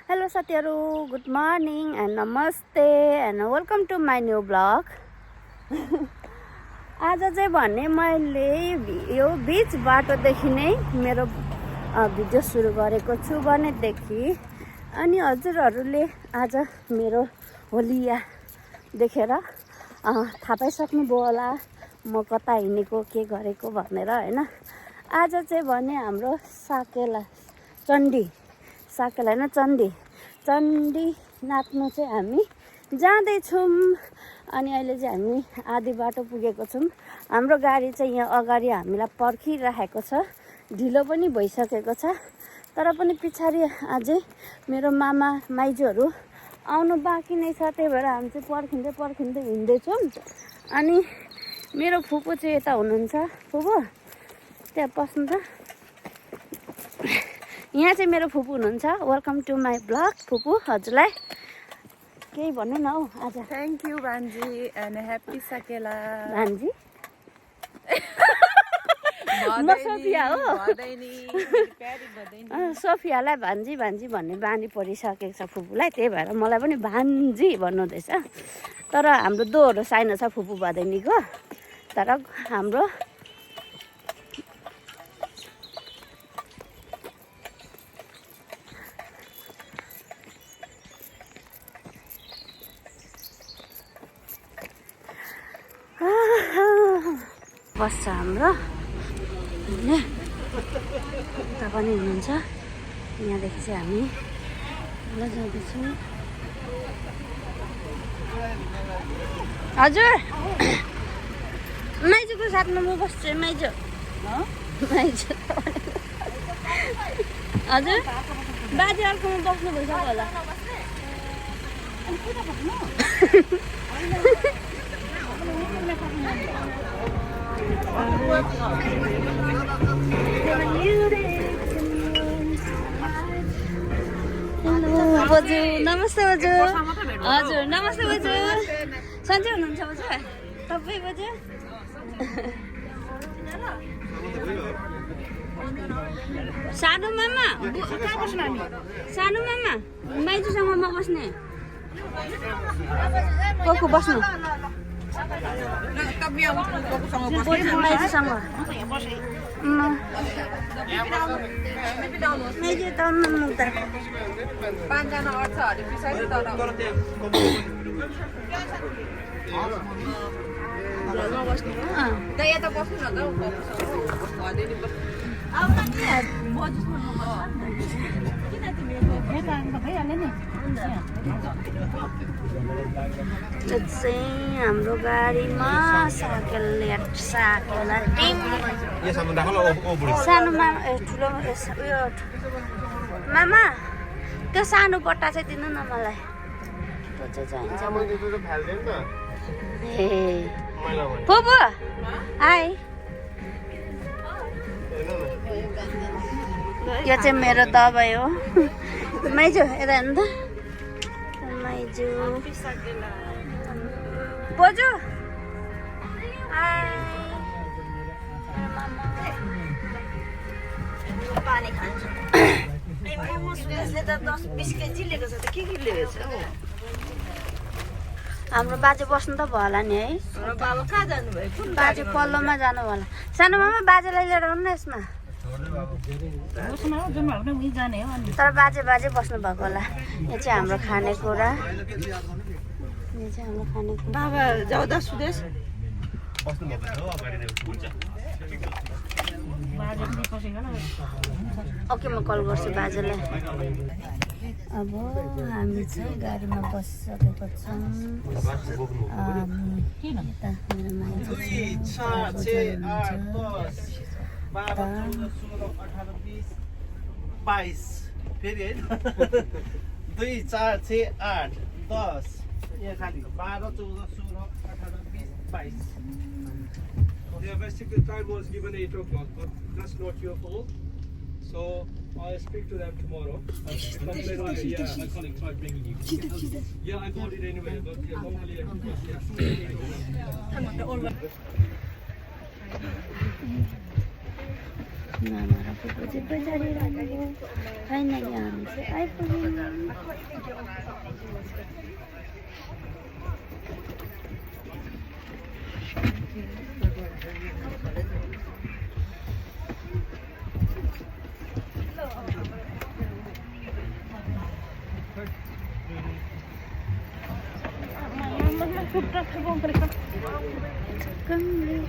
Hello साथीहरु, good morning and नमस्ते and welcome to my new blog. आज चाहिँ भने मैले यो बीच बाटोदेखि नै मेरो भिडियो सुरु गरेको छु भनेदेखि अनि हजुरहरूले आज मेरो होलिया देखेर थाहा पाइसक्नुभयो होला म कता हिँडेको के गरेको भनेर हैन। आज चाहिँ भने हाम्रो साकेला साकेला हैन चण्डी नाच्नु चाहिँ हामी जाँदैछौँ। अनि अहिले चाहिँ हामी आधी बाटो पुगेको छौँ। हाम्रो गाडी चाहिँ यहाँ अगाडि हामीलाई पर्खिरहेको छ, ढिलो पनि भइसकेको छ। तर पनि पछाडि अझै मेरो मामा माइजूहरू आउनु बाँकी नै छ, त्यही भएर हामी चाहिँ पर्खिँदै हिँड्दैछौँ। अनि मेरो फुपू चाहिँ यता हुनुहुन्छ। फुपू त्यहाँ बस्नु त, यहाँ चाहिँ मेरो फुपू हुनुहुन्छ। Welcome to my blog. फुपू हजुरलाई केही भन्नु न हौ आज। थ्याङ्क यू भान्जी एन्ड ह्याप्पी साकेला भान्जी। म सोफिया हो। सोफियालाई भान्जी भन्ने बानी परिसकेको छ फुपूलाई, त्यही भएर मलाई पनि भान्जी भन्नुहुँदैछ। तर हाम्रो दोहोरो साइनो छ फुपू भदैनीको। तर हाम्रो बस्छ हाम्रो होइन, उता पनि हुनुहुन्छ। यहाँदेखि चाहिँ हामी जाँदैछौँ। हजुर माइजूको साथमा म बस्छु। माइजू हजुर बाजे अर्कोमा बस्नु भइसक्यो होला। बजू नमस्ते बजू। हजुर नमस्ते बजू। सन्चै हुनुहुन्छ बजू? तपाईँ बजू सानो मामा सानो मामा माइजूसँग म बस्ने। को बस्नु माइजूसँग? माइजू त मुक्त पाँचजना अट्छ अरे पछाडि त यता बस्नु न त चाहिँ हाम्रो गाडीमा साकेला टिम सानो मामा ठुलो उयो मामा त्यो सानो बट्टा चाहिँ दिनु न मलाई, त्यो चाहिँ चाहिन्छ। ए फुपू हाई, यो चाहिँ मेरो दबाई हो। माइजू यता हेर्नु त, माइजू बोजू पानी खान्छु। सुरेशले त 10-20 केजी लिएको छ त के लिएको छ? हाम्रो बाजे बस्नु त भयो होला नि है। बाबा कहाँ जानुभयो? बाजे पल्लोमा जानु होला। सानो मामा बाजेलाई लिएर आउनु न यसमा। तर बाजे बस्नु भएको होला। यो चाहिँ हाम्रो खानेकुरा। बाबा जाउँदा सुदेश ओके, म कल गर्छु बाजेलाई। अब हामी चाहिँ गाडीमा बसिसकेको छौँ। मेरो मान्छे 22 फेरि होइन 2 4 6 8 10 यहाँ खालि 12 14 16 18 20 22. Yeah, basically the time was given 8 o'clock, but that's not your fault. So I'll speak to them tomorrow. Yeah, my colleague tried bringing you. Yeah, I got it anyway, but yeah, normally yeah. मामा र फुपू चाहिँ पछाडि राख्नुभयो finally हामी चाहिँ आइपुग्यौँ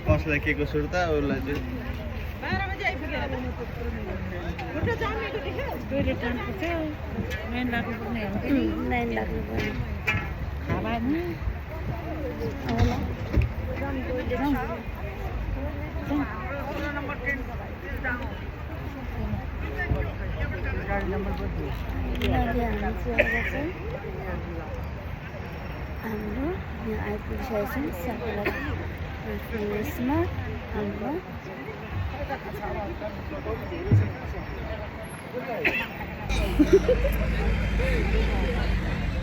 कसलाई के को सुर्ता उसलाई चाहिँ लाइन लाग्नु पर्यो हाम्रो यहाँ आइपुगिसकेको छौँ साकेला उयसमा हाम्रो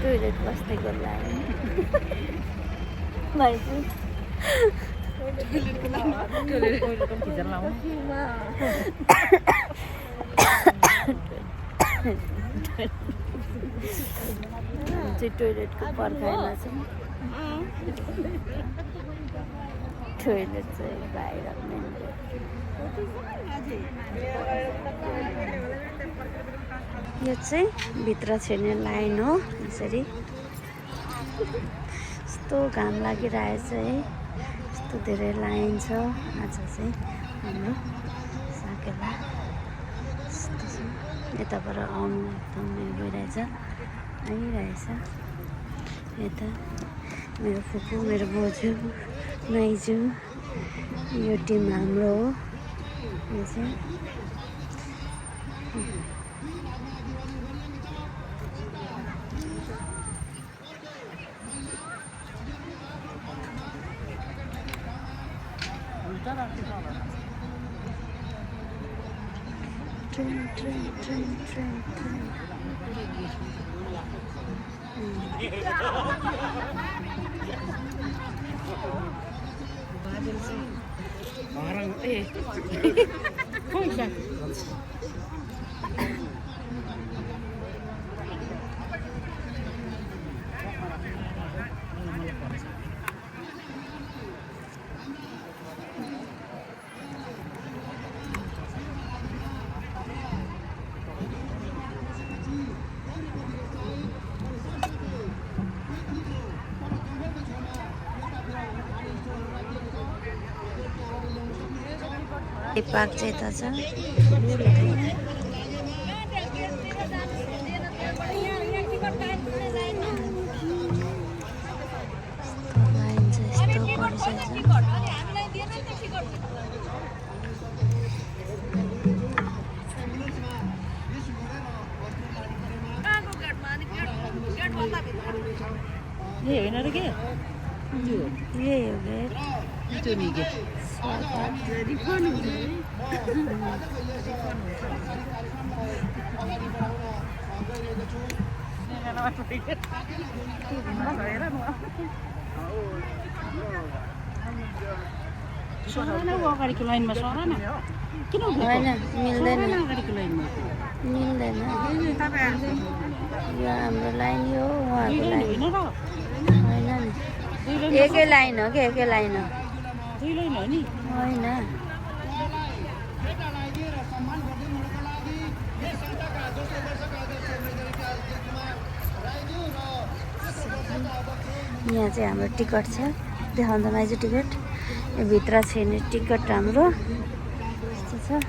टोइलेट बस्नेको लागि चाहिँ टोइलेटको पर्खाइमा चाहिँ टोइलेट चाहिँ बाहिर यो चाहिँ भित्र छिर्ने लाइन हो यसरी यस्तो घाम लागिरहेछ है यस्तो धेरै लाइन छ आज चाहिँ हाम्रो साकेला यस्तो छ यताबाट आउनु एकदम भइरहेछ आइरहेछ यता मेरो फुपू मेरो बोजू नाइजू यो टिम हाम्रो हो यो चाहिँ पार्क चाहिँ यता छ लाइन चाहिँ यस्तो परिसकेको यही होइन र के यही हो गेट अगाडिको लाइनमा सर न किन होइन मिल्दैन अगाडिको लाइनमा मिल्दैन यो हाम्रो लाइन यो उहाँको लाइन होइन नि एकै लाइन हो कि एकै लाइन हो दुई लाइन हो नि होइन यहाँ चाहिँ हाम्रो टिकट छ देखाउँदा माइजू टिकट यो भित्र छिर्ने टिकट हाम्रो यस्तो छ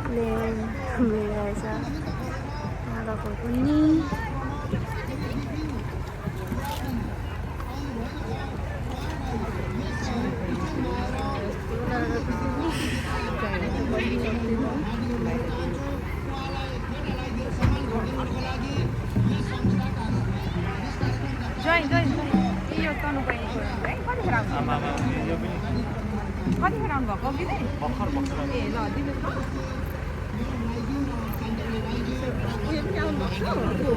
प्लेन मिलाएछ पनि यो तनु बहिनीको है कतिखेर आउनु कतिखेर आउनु भएको कि ए ल दिनुहोस् न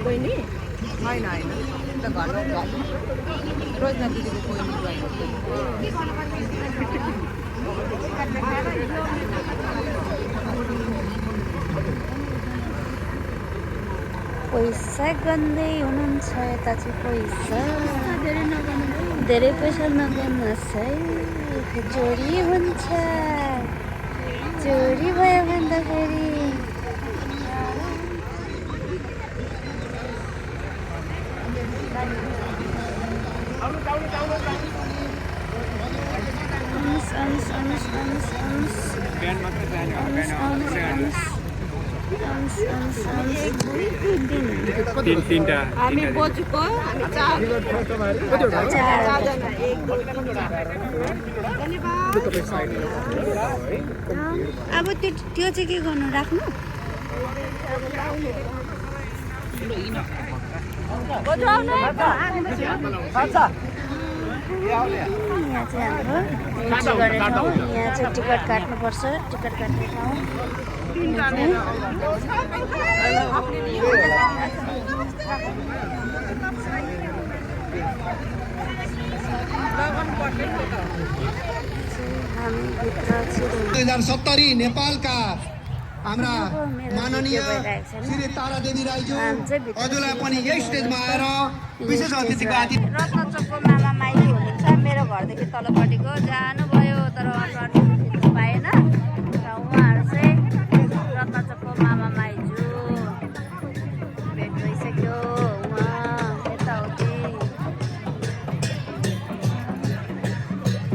बहिनी होइन होइन त घरमा रोजना दिदीको बहिनी पैसा गन्दै हुनुहुन्छ यता चाहिँ पैसा धेरै पैसा नगर्नुहोस् है चोरी हुन्छ चोरी भयो भन्दाखेरि हामी बोजूको हामी अब त्यो चाहिँ के गर्नु राख्नु यहाँ चाहिँ हाम्रो एन्ट्री गर्ने ठाउँ यहाँ चाहिँ टिकट काट्नुपर्छ टिकट काट्ने ठाउँ हामी भित्र 2070 नेपालका हाम्रा माननीय श्री तारादेवी राईज्यू हजुरलाई पनि यही स्टेजमा आएर विशेष अतिथिको रत्नचोकको मामा माइती हुनुहुन्छ मेरो घरदेखि तलपट्टिको जानुभयो तर भेट्नु पाएन र उहाँहरू चाहिँ रत्नचोकको मामा माइजू भेट भइसक्यो उहाँ यताउति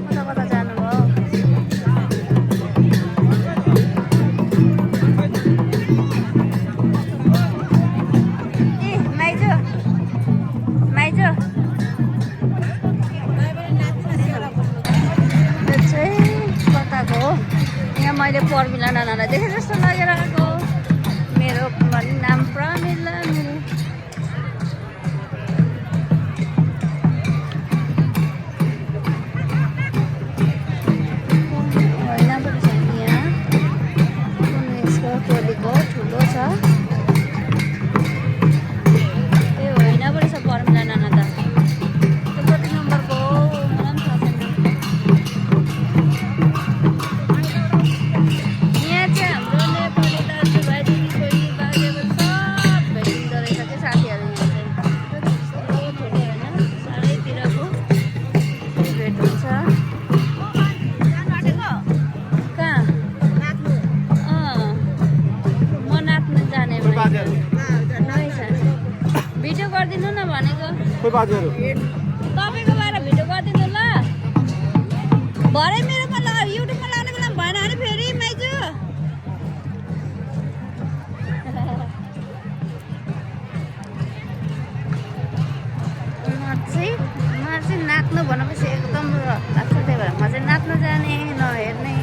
कता कता जानुभयो मैले पर्मिला नानालाई देखेँ जस्तो लागेर आएको मेरो पनि नाम प्रमिला होइन पनि छ यहाँ कुन यसको टोलीको ठुलो छ ए होइन पनि छ पर्मिला नाना त त्यो कति नम्बरको हो मलाई पनि थाहा छैन भिडियो गरिदिनु न भनेको तपाईँको बारे भिडियो गरिदिनु ल भरे मेरोमा ल युट्युबमा लाउने बेला भएन अरे फेरि माइजू मलाई चाहिँ नाच्नु भनेपछि एकदम लाग्छ त्यही भएर म चाहिँ नाच्न जाने नहेर्ने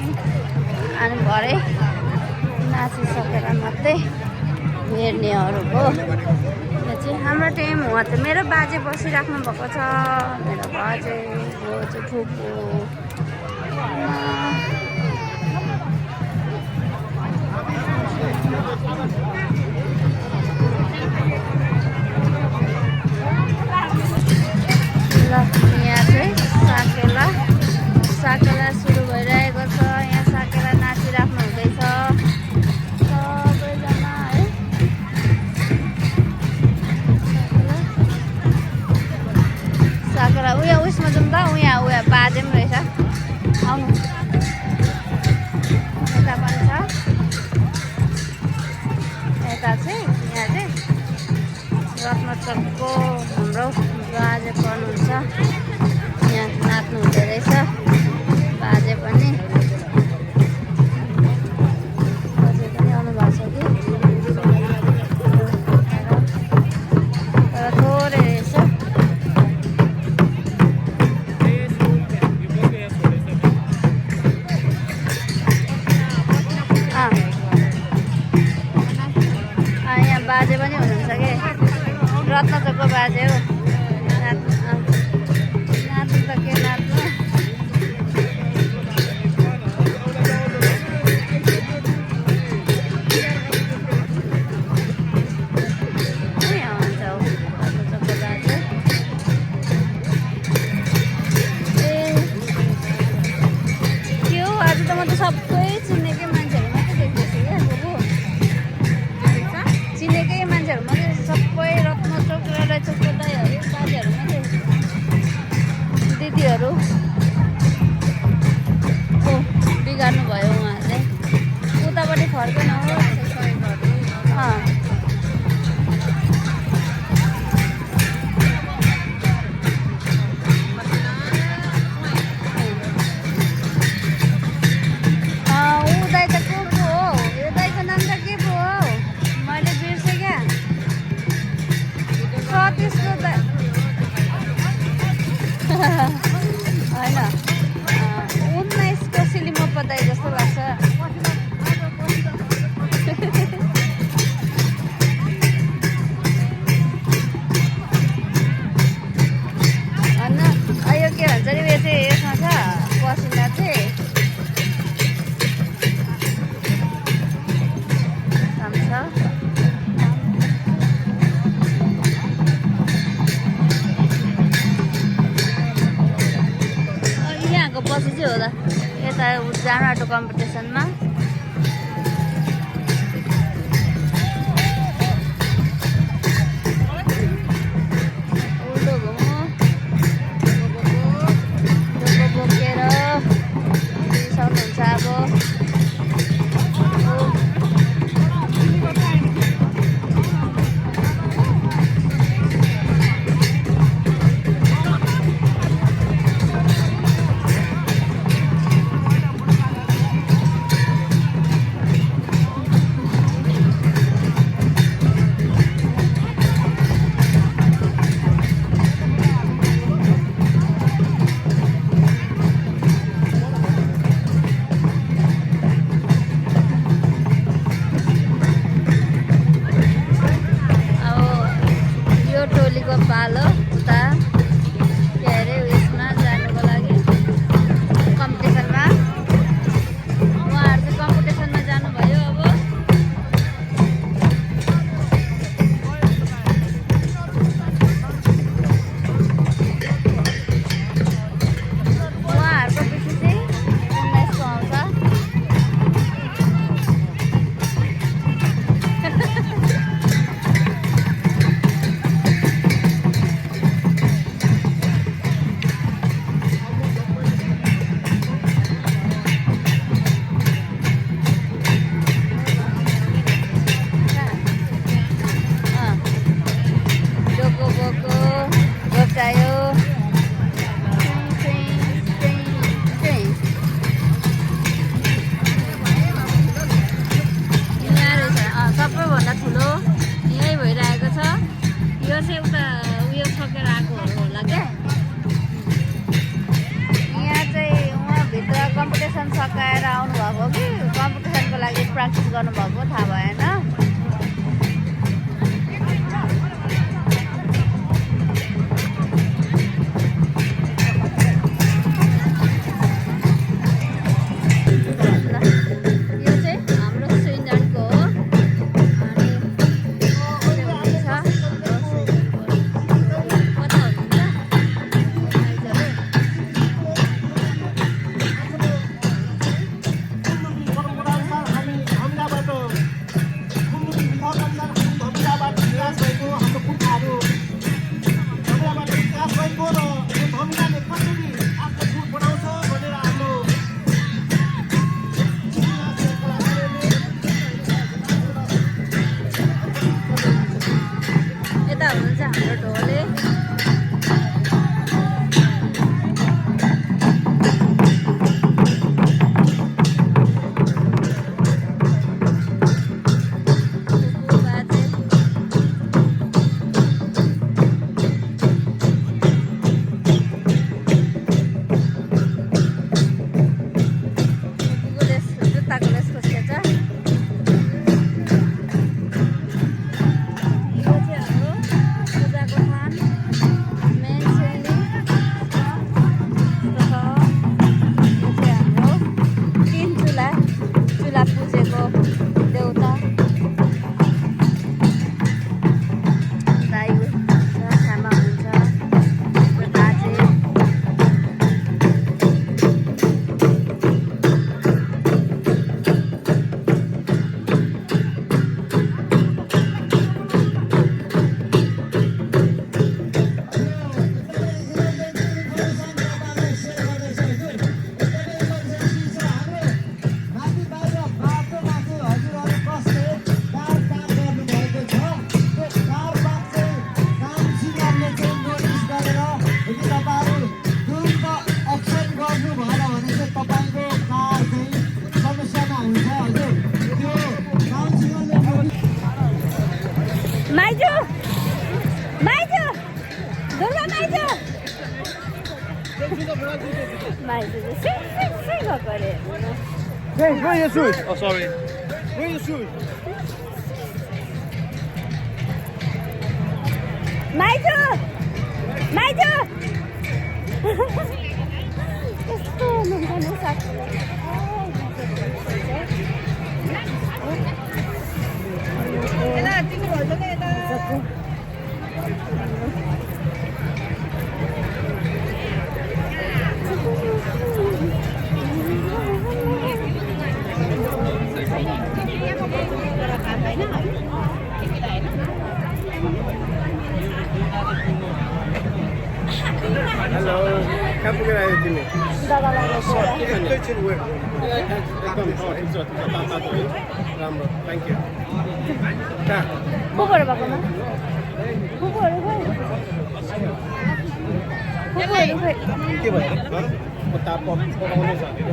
अनि भरे नाचिसकेर मात्रै हेर्नेहरूको यो चाहिँ हाम्रो टाइम उहाँ चाहिँ मेरो बाजे बसिराख्नु भएको छ मेरो बाजे बोजू फुपू ल यहाँ चाहिँ साकेला सुरु भइरहेको छ यहाँ साकेला नाचिराख्नु हुँदैछ सबैजना है साकेला उयो उयसमा जाउँ त उयो बाजे पनि रहेछ आउनु यता पनि छ यता चाहिँ यहाँ चाहिँ रत्नचोकको हाम्रो बाजे पर्नुहुन्छ यहाँ नाच्नु हुँदो रहेछ बाजे पनि आउनु भएको छ कि तर थोरै रहेछ यहाँ बाजे पनि हुनुहुन्छ कि रत्नचोकको बाजे हो त सबै चिनेकै मान्छेहरू मात्रै देख्दैछु क्या बुबु चिनेकै मान्छेहरू मात्रै सबै रत्नचोक राजाचोकको दाइहरू बाजेहरू मात्रै दिदीहरू ओ बिगार्नु भयो उहाँहरूले उतापट्टि फर्केन हो होइन 19को सिलिमप्पा दाइ जस्तो लाग्छ होइन यो के भन्छ अरे यो चाहिँ यसमा छ पसिना चाहिँ पछि चाहिँ होला यता जानु आँटो कम्पिटिसनमा उल्टो घुमो बोकेर सक्नुहुन्छ अब पालो उता के अरे उयसमा जानुको लागि कम्पिटिसनमा उहाँहरू चाहिँ कम्पिटिसनमा जानुभयो अब उहाँहरूको पछि चाहिँ 19 को आउँछ सबैभन्दा ठुलो यही भइरहेको छ यो चाहिँ उता उयो सकेर आएकोहरू होला क्या यहाँ चाहिँ उहाँभित्र कम्पिटिसन सकाएर आउनुभएको कि कम्पिटिसनको लागि प्र्याक्टिस गर्नुभएको थाहा भएन माइजू चाहिँ सिक्सिक्सिक भएको अरे Hey, bring your shoes. Oh, sorry. Bring your shoes. माइजू माइजू कस्तो हुनुहुन्छ नि साथीहरू Hello. Kहाँ पुगेर आयो तिमी? दादालाई एकैछिन वेट। एकदम राम्रो। Thank you. कहाँ? फुपूहरू भएकोमा फुपूहरू खोइ फुपूहरू खोइ के भयो? उता पकाउनु छ अरे।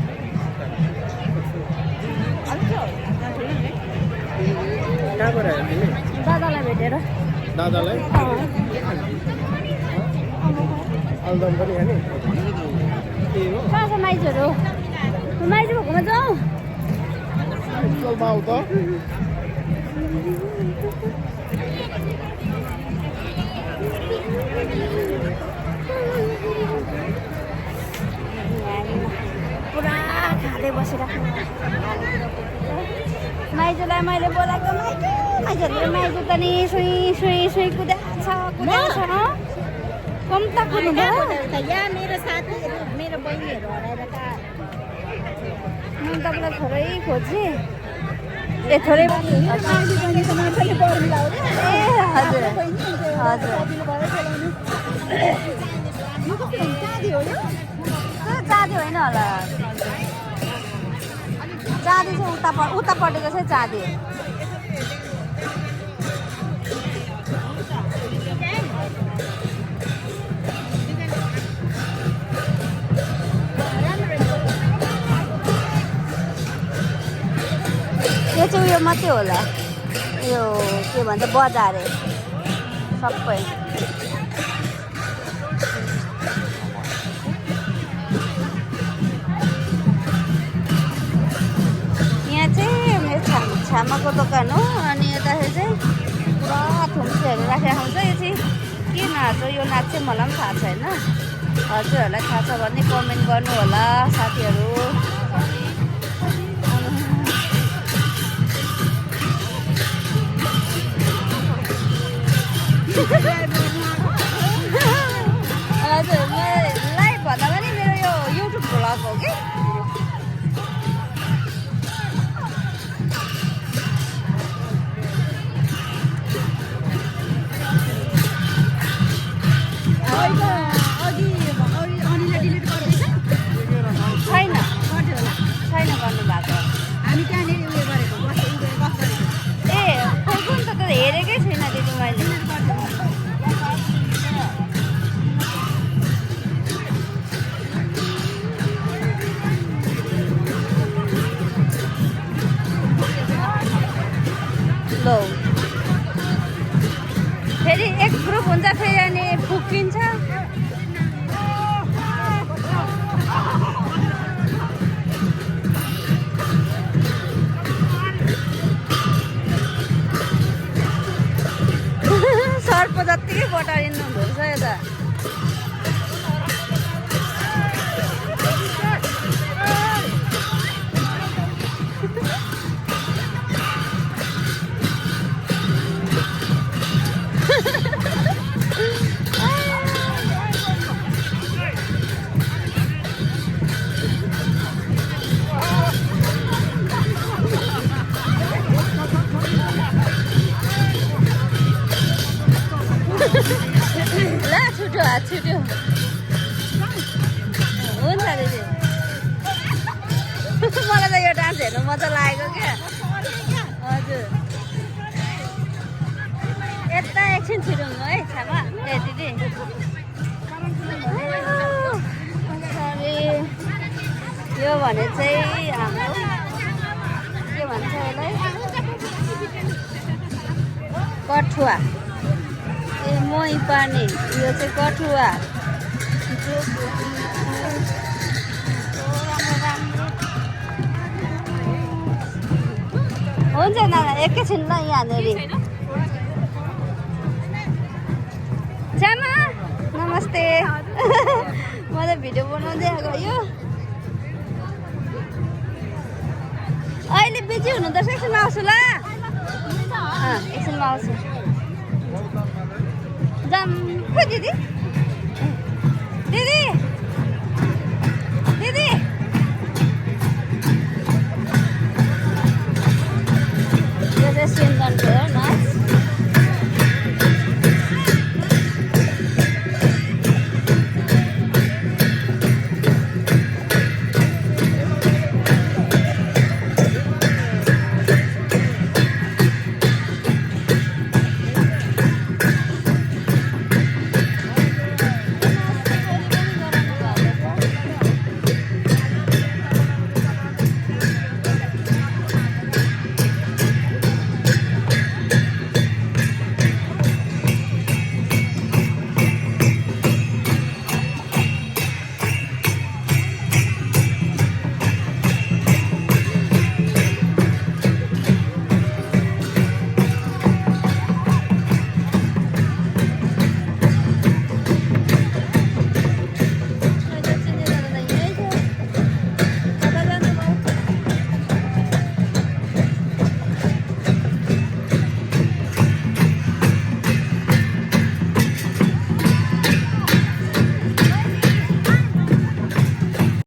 कहाँबाट आयो तिमी? दादालाई भेटेर दादालाई? आलुदम पनि खाने? ए हो? कहाँ छ माइजूहरू माइजू भएकोमा जाउँ स्कुलमा आऊ त। पुरा खाँदै बसिरहेको माइजूलाई मैले बोलाएको माइजूहरूले माइजू त नि सुई सुई सुई कुदाएको छ कम त कुद्नु भयो यहाँ मेरो साथी मेरो बहिनीहरू हराएर मैले तपाईँलाई थोरै खोजेँ ए थोरै ए हजुर हजुर चाँदी होइन होला चाँदी चाहिँ उतापट्टिको चाहिँ चाँदी यो चाहिँ उयो मात्रै होला यो के भन्छ बजारे सबै यहाँ चाहिँ मेरो छामाको दोकान हो अनि यताखेरि चाहिँ पुरा थुम्सेहरू राखेर हुन्छ यो चाहिँ के नाच हो यो नाच चाहिँ मलाई पनि थाहा छैन हजुरहरूलाई थाहा छ भने कमेन्ट गर्नु होला साथीहरू हजुर म लाइभ भन्दा पनि मेरो यो युट्युब भ्लग हो कि छैन छैन गर्नु भएको हामी त्यहाँनिर उयो गरेको ए कुन त हेरेकै छैन दिदी मैले लो फेरि एक ग्रुप हुन्छ फेरि अनि फुकिन्छ सर्प जत्तिकै बटारिनु हुँदो रहेछ यता ला छुट्यो हात छुट्यो हुन्छ दिदी मलाई त यो डान्स हेर्नु मजा लागेको क्या हजुर यता एकछिन छिटौँ है छामा ए दिदी सरी यो भने चाहिँ हाम्रो के भन्छ यसलाई कठुवा ए मही पानी यो चाहिँ कठुवा हुन्छ नाना एकैछिन ल यहाँनिर जामा नमस्ते म त भिडियो बनाउँदै आएको यो अहिले बिजी हुनुहुँदो रहेछ एकछिनमा आउँछु ल एकछिनमा आउँछु जाम खोइ दिदी दिदी